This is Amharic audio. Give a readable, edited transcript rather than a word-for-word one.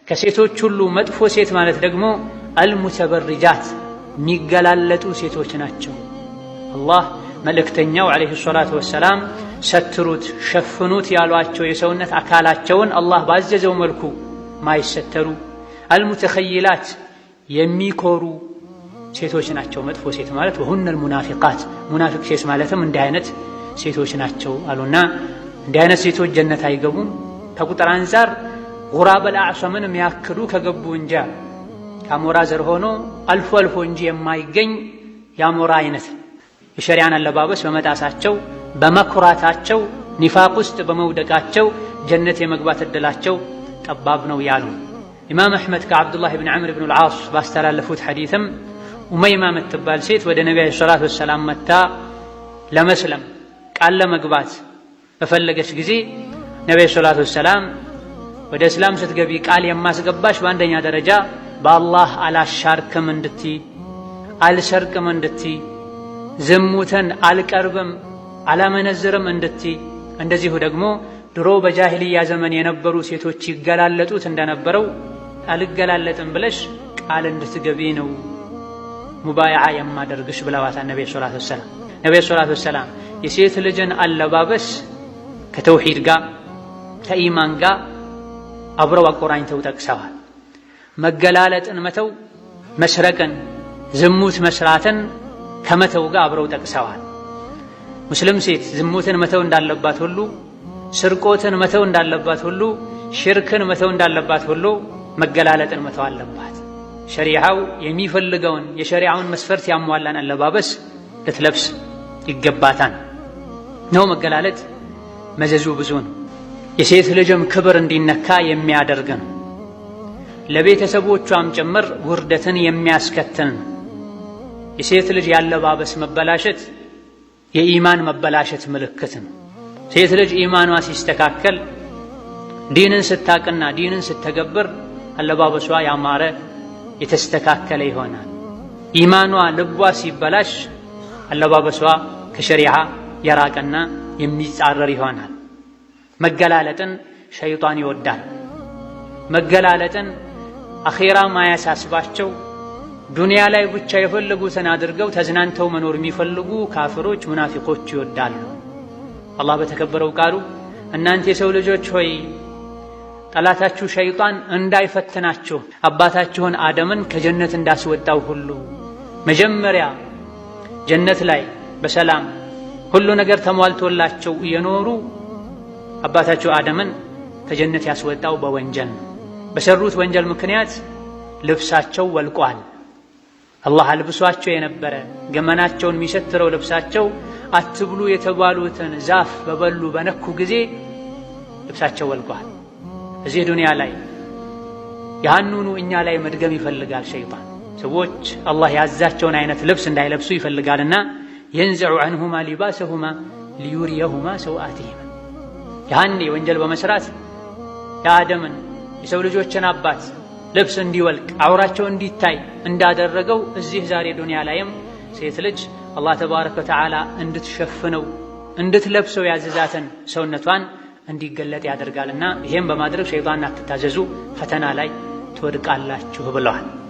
ከሴቶች ሁሉ መጥፎ ሴት ማለት ደግሞ المتبرجات የሚገላለጡ ሴቶች ናቸው። አላህ መልእክተኛው عليه الصلاة والسلام ሰትሩት፣ ሸፍኑት ያሏቸው የሰውነት አካላቸውን አላህ ባዘዘው መልኩ ማይሰተሩ المتخيلات የሚኮሩ ሴቶች ናቸው። መጥፎ ሴት ማለት وهن المنافقات ሙናፊቅ ሴት ማለትም እንዲህ አይነት ሴቶች ናቸው አሉና እንዲህ አይነት ሴቶች ጀነት አይገቡም። ከቁጥር አንፃር غراب الأعصم ን የሚያክሉ ከገቡ እንጃ ከአሞራ ዘር ሆኖ አልፎ አልፎ እንጂ የማይገኝ የአሞራ አይነት የሸሪዓን አለባበስ በመጣሳቸው በመኩራታቸው ኒፋቅ ውስጥ በመውደቃቸው ጀነት የመግባት እድላቸው ጠባብ ነው ያሉ። ኢማም አሕመድ ከዓብዱላህ ብን ዐምር ብን ልዓስ ባስተላለፉት ሐዲትም ኡመይማ የምትባል ሴት ወደ ነቢ عليه الصلاة والسلام መጥታ ለመስለም ቃል ለመግባት በፈለገች ጊዜ ነቢ عليه الصلاة والسلام ወደ እስላም ስትገቢ ቃል የማስገባሽ በአንደኛ ደረጃ በአላህ አላሻርክም እንድትይ፣ አልሰርቅም እንድትይ፣ ዝሙትን አልቀርብም አላመነዝርም እንድትይ፣ እንደዚሁ ደግሞ ድሮ በጃሂልያ ዘመን የነበሩ ሴቶች ይገላለጡት እንደነበረው አልገላለጥም ብለሽ ቃል እንድትገቢ ነው ሙባይዓ የማደርግሽ ብለዋታል ነቢ الصلاة والسلام። ነቢ الصلاة والسلام የሴት ልጅን አለባበስ ከተውሂድ ጋር ከኢማን ጋር አብረው አቆራኝተው ጠቅሰዋል። መገላለጥን መተው፣ መስረቅን፣ ዝሙት መስራትን ከመተው ጋር አብረው ጠቅሰዋል። ሙስሊም ሴት ዝሙትን መተው እንዳለባት ሁሉ፣ ስርቆትን መተው እንዳለባት ሁሉ፣ ሽርክን መተው እንዳለባት ሁሉ መገላለጥን መተው አለባት። ሸሪዓው የሚፈልገውን የሸሪዓውን መስፈርት ያሟላን አለባበስ ልትለብስ ይገባታል ነው። መገላለጥ መዘዙ ብዙ ነው። የሴት ልጅም ክብር እንዲነካ የሚያደርግ ነው። ለቤተሰቦቿም ጭምር ውርደትን የሚያስከትል ነው። የሴት ልጅ ያለባበስ መበላሸት የኢማን መበላሸት ምልክት ነው። ሴት ልጅ ኢማኗ ሲስተካከል፣ ዲንን ስታቅና ዲንን ስተገብር አለባበሷ ያማረ የተስተካከለ ይሆናል። ኢማኗ ልቧ ሲበላሽ አለባበሷ ከሸሪዓ የራቀና የሚጻረር ይሆናል። መገላለጥን ሸይጣን ይወዳል። መገላለጥን አኼራ ማያሳስባቸው ዱንያ ላይ ብቻ የፈለጉትን አድርገው ተዝናንተው መኖር የሚፈልጉ ካፍሮች፣ ሙናፊቆች ይወዳሉ። አላህ በተከበረው ቃሉ እናንተ የሰው ልጆች ሆይ ጠላታችሁ ሸይጣን እንዳይፈትናችሁ አባታችሁን አደምን ከጀነት እንዳስወጣው ሁሉ መጀመሪያ ጀነት ላይ በሰላም ሁሉ ነገር ተሟልቶላቸው እየኖሩ አባታችሁ አደምን ከጀነት ያስወጣው በወንጀል ነው። በሰሩት ወንጀል ምክንያት ልብሳቸው ወልቋል። አላህ አልብሷቸው የነበረ ገመናቸውን የሚሰትረው ልብሳቸው አትብሉ የተባሉትን ዛፍ በበሉ በነኩ ጊዜ ልብሳቸው ወልቋል። እዚህ ዱንያ ላይ ያንኑ እኛ ላይ መድገም ይፈልጋል ሸይጣን። ሰዎች አላህ ያዛቸውን አይነት ልብስ እንዳይለብሱ ይፈልጋልና ينزع عنهما لباسهما ليريهما سوآتهما። ያኔ ወንጀል በመስራት የአደምን የሰው ልጆችን አባት ልብስ እንዲወልቅ አውራቸው እንዲታይ እንዳደረገው እዚህ ዛሬ ዱንያ ላይም ሴት ልጅ አላህ ተባረከ ወተዓላ እንድትሸፍነው እንድትለብሰው ያዘዛትን ሰውነቷን እንዲገለጥ ያደርጋልና ይሄም በማድረግ ሸይጣን አትታዘዙ፣ ፈተና ላይ ትወድቃላችሁ ብለዋል።